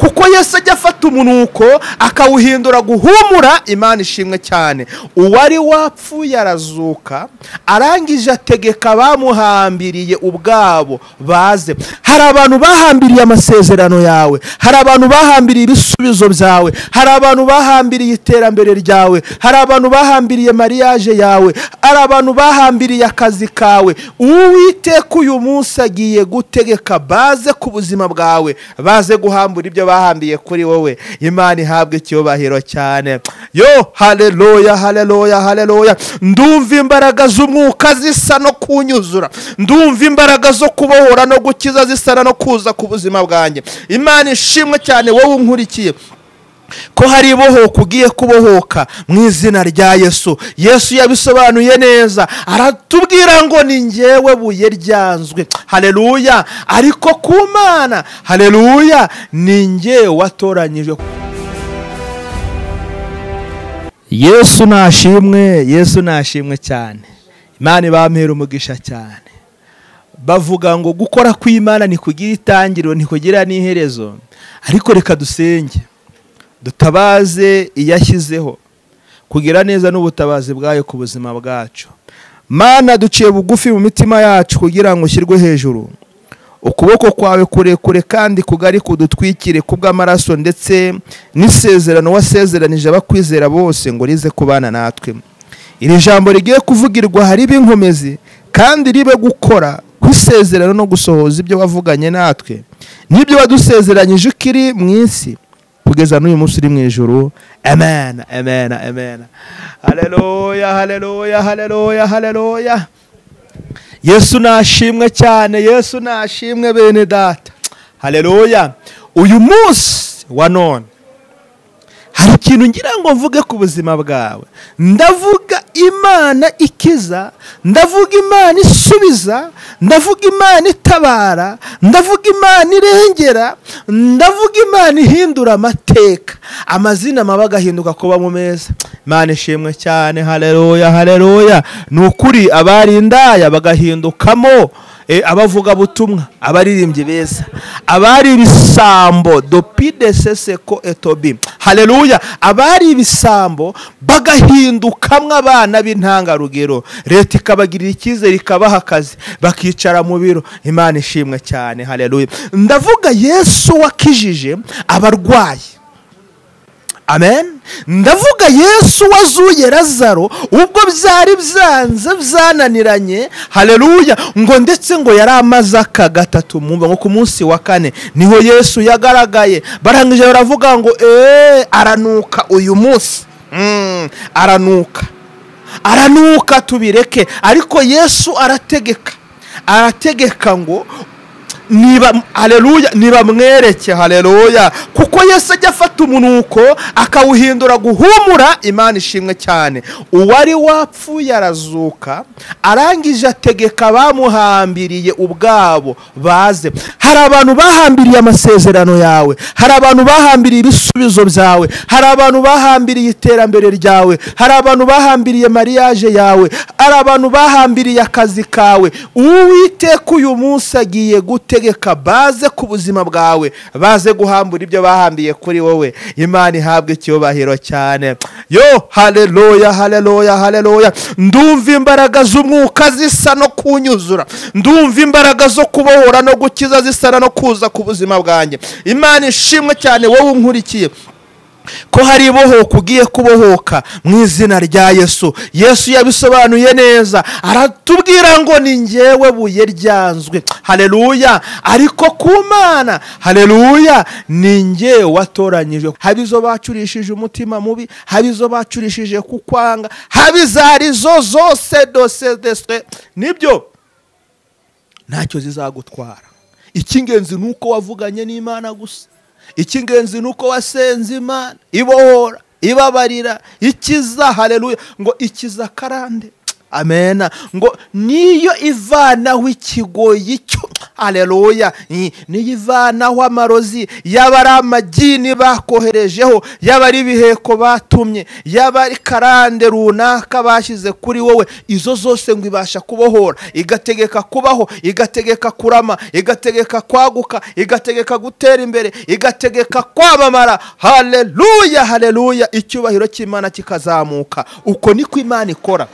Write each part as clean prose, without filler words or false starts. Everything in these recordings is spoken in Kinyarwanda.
Kuko Yesu ajya afata umunuko akawuhindura guhumura. Imana ishimwe cyane. Uwari wapfuye arazuka, arangije ategeka bamuhambiriye ubwabo baze. Hari abantu bahambiriye amasezerano yawe, hari abantu bahambiriye ibisubizo byawe, hari abantu bahambiriye iterambere ryawe, hari abantu bahambiriye mariage yawe, hari abantu bahambiriye akazi kawe. Uwiteka uyu munsi agiye gutegeka baze ku buzima bwawe, baze guhambura ibyo bahambiye kuri wowe. Imana ihabwe icyubahiro cyane. Yo, haleluya, haleluya, haleluya. Ndumva imbaraga z'umwuka zisa no kunyuzura, ndumva imbaraga zo kubohora no gukiza zisa no kuza ku buzima bwanjye. Imana ishimwe cyane. Wowe unkurikiye, ko hari ibohoka ugiye kubohoka mu izina rya Yesu. Yesu yabisobanuye neza, aratubwira ngo ni njyewe buye ryanzwe, haleluya, ariko ku Mana, haleluya, ni njyewe watoranyijwe. Yesu nashimwe, Yesu nashimwe cyane. Imana ibampera umugisha cyane. Bavuga ngo gukora kw'Imana ni kugira itangiriro, ni kugira n'iherezo. Ariko reka dusenge, dutabaze iyashyizeho kugira neza n'ubutabazi bwayo ku buzima bwacu. Mana, duciye bugufi mu mitima yacu kugira ngo ushyirwe hejuru. Ukuboko kwawe kurekure kandi kugari kudutwikire kubw'amaraso ndetse n'isezerano wasezeranije abakwizera bose ngo rize kubana natwe. Iri jambo rigiye kuvugirwa hari inkomezi kandi ribe gukora kwisezerano no gusohoza ibyo wavuganye natwe n'ibyo wadusezeranyije ukiri mu isi kugeza n'uyu munsi uri mu ijuru. Amen, amen, amen. Haleluya, haleluya, haleluya, haleluya. Yesu nashimwe cyane, Yesu nashimwe bene data. Haleluya. Uyu munsi wa none hari ikintu ngira ngo mvuge ku buzima bwawe. Ndavuga Imana ikiza, ndavuga Imana isubiza, ndavuga Imana itabara, ndavuga Imana irengera, ndavuga Imana ihindura amateka, amazina mabi agahinduka kuba mu meza. Imana ishimwe cyane. Haleluya, haleluya. Ni ukuri abari indaya bagahindukamo abavuga butumwa, abaririmbyi beza, abari ibisambo dopide seseko etobi, haleluya, abari ibisambo bagahindukamwe abana b'intangarugero. Leta ikabagirira icyizere, ikabaha akazi, bakicara mu biro. Imana ishimwe cyane. Haleluya. Ndavuga Yesu wakijije abarwayi. Amen. Ndavuga Yesu wazuye Lazaro ubwo byari byanze byananiranye, haleluya, ngo ndetse ngo yari amaze aka gatatu mumva, ngo ku munsi wa kane niho Yesu yagaragaye. Barangije baravuga ngo aranuka uyu munsi, aranuka, aranuka, tubireke. Ariko Yesu arategeka, arategeka ngo niba, haleluya, niba mwereke, haleluya, kuko Yesu ajya afata umunuko akawuhindura guhumura. Imana ishimwe cyane. Uwari wapfuye arazuka, arangije ategeka bamuhambiriye ubwabo baze. Hari abantu bahambiriye amasezerano yawe, hari abantu bahambiriye ibisubizo byawe, hari abantu bahambiriye iterambere ryawe, hari abantu bahambiriye mariage yawe, hari abantu bahambiriye akazi kawe. Uwiteka uyu munsi agiye gutegeka baze ku buzima bwawe, baze guhambura ibyo bahambiye kuri wowe. Imana ihabwe icyubahiro cyane. Yo, haleluya, haleluya, haleluya. Ndumva imbaraga z'umwuka zisa no kunyuzura, ndumva imbaraga zo kubohora no gukiza zisa no kuza ku buzima bwanjye. Imana ishimwe cyane. Wowe unkurikiye, ko hari ibohoka ugiye kubohoka mu izina rya Yesu. Yesu yabisobanuye neza, aratubwira ngo ni njyewe buye ryanzwe, haleluya, ariko ku Mana, haleluya, ni njyewe watoranyijwe. Haba izo bacurishije umutima mubi, haba izo bacurishije kukwanga, haba izarizo zose dose deswe, nibyo ntacyo zizagutwara. Icy'ingenzi ni uko wavuganye n'Imana gusa. Icy'ingenzi ni uko wasenze Imana ibohora, ibabarira, ikiza, haleluya, ngo ikiza karande, amena, ngo niyo ivanaho ikigoyi cyo, Haleluya. Niyivanaho amarozi, yaba ari amagini bakoherejeho, yaba ari ibiheko batumye, yaba ari karande runaka bashyize kuri wowe, izo zose ngo ibasha kubohora, igategeka kubaho, igategeka kurama, igategeka kwaguka, igategeka gutera imbere, igategeka kwamamara. Haleluya, haleluya. Icyubahiro cy'Imana kikazamuka. Uko niko Imana ikora,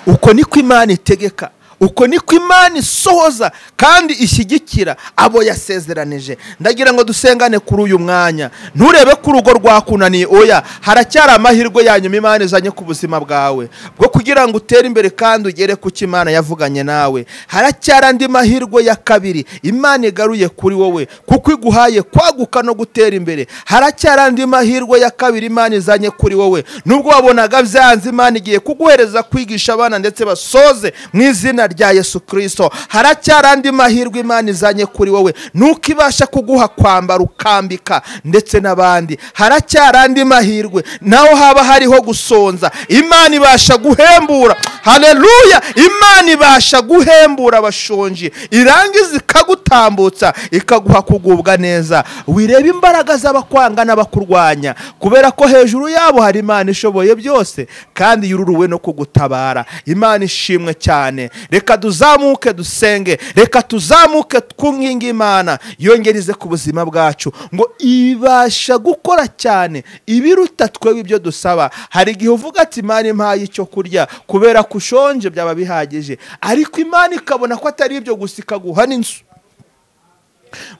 uko niko Imana itegeka, uko niko Imana isohoza kandi ishyigikira abo yasezeranije. Ndagira ngo dusengane kuri uyu mwanya. Nturebe ko urugo rwakunaniye, oya, haracyari amahirwe ya nyuma Imana izanye ku buzima bwawe bwo kugira ngo utere imbere kandi ugere ku cyo Imana yavuganye nawe. Haracyari andi mahirwe ya kabiri Imana igaruye kuri wowe kuko iguhaye kwaguka no gutera imbere. Haracyari andi mahirwe ya kabiri Imana izanye kuri wowe. Nubwo wabonaga byanze, Imana igiye kuguhereza kwigisha abana ndetse basoze mu izina rya Yesu Kristo. Haracyari andi mahirwe Imana izanye kuri wowe, nuko ibasha kuguha kwambara ukambika ndetse n'abandi. Haracyari andi mahirwe, naho haba hariho gusonza, Imana ibasha guhembura. Haleluya. Imana ibasha guhembura abashonji, irangiza ikagutambutsa, ikaguha kugubwa neza. Wireba imbaraga z'abakwanga n'abakurwanya, kubera ko hejuru yabo hari Imana ishoboye byose kandi yururuwe no kugutabara. Imana ishimwe cyane. Reka tuzamuke dusenge, reka tuzamuke twunginge Imana yongereze ku buzima bwacu, ngo ibasha gukora cyane ibiruta twebwe ibyo dusaba. Hari igihe uvuga ati Imana impaye icyo kurya kubera ko ushonje byaba bihagije, ariko Imana ikabona ko atari ibyo gusa, ikaguha n'inzu.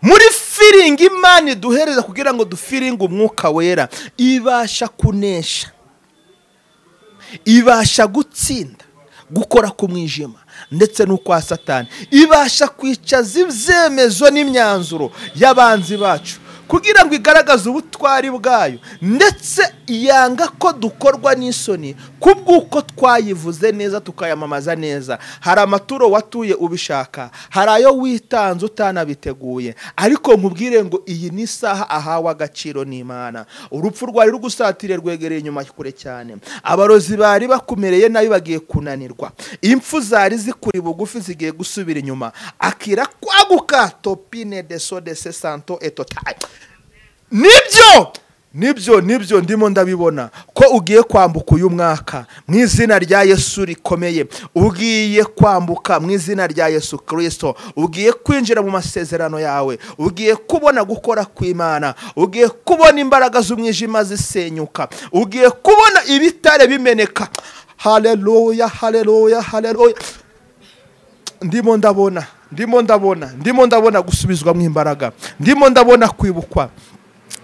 Muri firingi Imana iduhereza kugira ngo dufiringe umwuka wera, ibasha kunesha, ibasha gutsinda gukora ku mwijima ndetse n'ukwa Satani, ibasha kwicaza ibyemezo n'imyanzuro y'abanzi bacu kugira ngo igaragaze ubutwari bwayo, ndetse yanga ko dukorwa n'isoni kubw'uko twayivuze neza tukayamamaza neza. Hari amaturo watuye ubishaka, hari ayo witanze utanabiteguye, ariko nkubwire ngo iyi ni isaha ahawe agaciro n'Imana. Urupfu rwari rugusatiriye rwegereye inyuma kure cyane, abarozi bari bakumereye nabi bagiye kunanirwa, impfu zari zikuri bugufi zigiye gusubira inyuma. Akira kwaguka topine de so de se santo et total. Nibyo, nibyo, nibyo, ndimo ndabibona ko ugiye kwambuka uyu mwaka mu izina rya Yesu rikomeye. Ugiye kwambuka mu izina rya Yesu Kristo, ugiye kwinjira mu masezerano yawe, ugiye kubona gukora kw'Imana, ugiye kubona imbaraga z'umwijima zisenyuka, ugiye kubona ibitare bimeneka. Haleluya, haleluya, haleluya. Ndimo ndabona, ndimo ndabona, ndimo ndabona gusubizwa mu imbaraga, ndimo ndabona kwibukwa,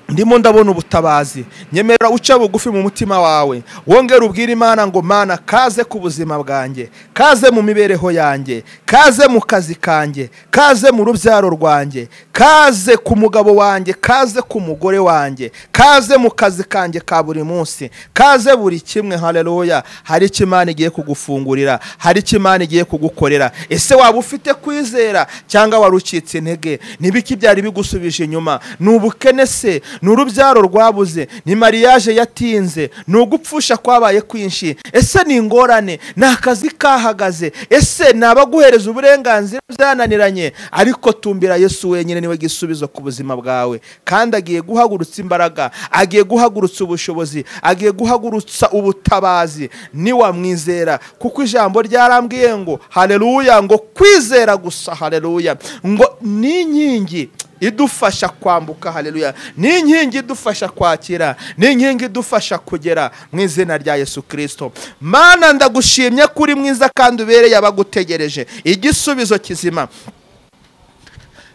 ndimo ndabona ubutabazi. Nyemera uca bugufi mu mutima wawe, wongera ubwira Imana ngo Mana, kaze ku buzima bwanjye, kaze mu mibereho yanjye, kaze mu kazi kanjye, kaze mu rubyaro rwanjye, kaze ku mugabo wanjye, kaze ku mugore wanjye, kaze mu kazi kanjye ka buri munsi, kaze buri kimwe. Haleluya. Hari icyo Imana igiye kugufungurira, hari icyo Imana igiye kugukorera. Ese waba ufite kwizera cyangwa warucitse intege? Nibiki byari bigusubije inyuma? Ni ubukene se? Ni urubyaro rwabuze? Ni mariage yatinze? Ni ugupfusha kwabaye kwinshi? Ese ni ingorane? Ni akazi kahagaze? Ese ni abaguhereza uburenganzira byananiranye? Ariko tumbira Yesu wenyine, niwe gisubizo ku buzima bwawe, kandi agiye guhagurutsa imbaraga, agiye guhagurutsa ubushobozi, agiye guhagurutsa ubutabazi niwamwizera. Kuko ijambo ryarambwiye ngo haleluya, ngo kwizera gusa, haleluya, ngo ni inkingi idufasha kwambuka. Haleluya. Ni inkingi idufasha kwakira, ni inkingi idufasha kugera mu izina rya Yesu Kristo. Mana, ndagushimye kuri mwiza kandi ubereye abagutegereje igisubizo kizima.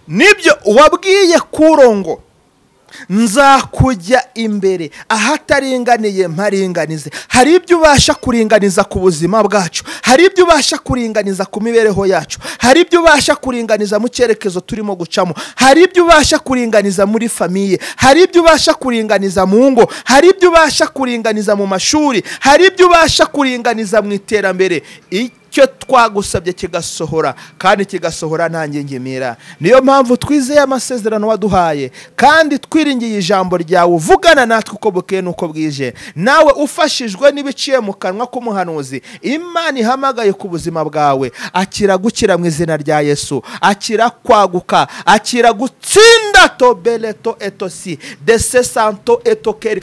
Nibyo wabwiye Kuro ngo nzakujya imbere ahataringaniye mparinganize. Hari ibyo ubasha kuringaniza ku buzima bwacu, hari ibyo ubasha kuringaniza ku mibereho yacu, hari ibyo ubasha kuringaniza mu cyerekezo turimo gucamo, hari ibyo ubasha kuringaniza muri famiye, hari ibyo ubasha kuringaniza mu ngo, hari ibyo ubasha kuringaniza mu mashuri, hari ibyo ubasha kuringaniza mu iterambere. Icyo twagusabye kigasohora, kandi kigasohora nta ngingimira. Niyo mpamvu twizeye amasezerano waduhaye, kandi twiringiye ijambo ryawe uvugana natwe uko bukeye n'uko bwije. Nawe ufashijwe n'ibiciye mu kanwa k'umuhanuzi, Imana ihamagaye ku buzima bwawe, akira gukira mu izina rya Yesu, akira kwaguka, akira gutsinda tobeleto etosi dese santo etokeri.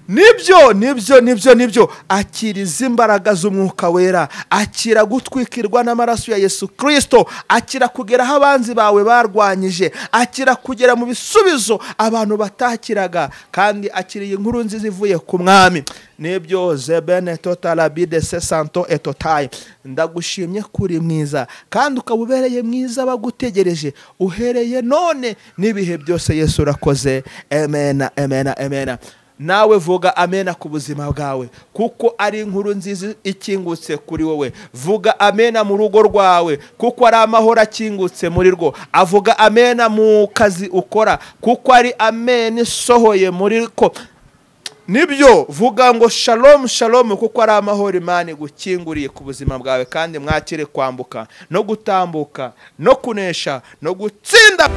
Nibyo, nibyo, nibyo, nibyo. Akiriza imbaraga z'umwuka wera, akira gutwikirwa n'amaraso ya Yesu Kristo, akira kugera aho abanzi bawe barwanyije, akira kugera mu bisubizo abantu batakiraga, kandi akiriye inkuru nziza ivuye ku mwami. Nibyo zebene totalabide se santo etotai. Ndagushimye kuri mwiza, kandi ukaba ubereye mwiza bagutegereje uhereye none n'ibihe byose. Yesu urakoze. Amen, amen, amen. Nawe vuga amena ku buzima bwawe, kuko ari inkuru nziza ikingutse kuri wowe. Vuga amena mu rugo rwawe, kuko ari amahoro akingutse muri rwo. Avuga amena mu kazi ukora, kuko ari amena isohoye muri ko. Nibyo, vuga ngo shalom shalom, kuko ari amahoro Imana igukinguriye ku buzima bwawe. Kandi mwakire kwambuka no gutambuka no kunesha no gutsinda.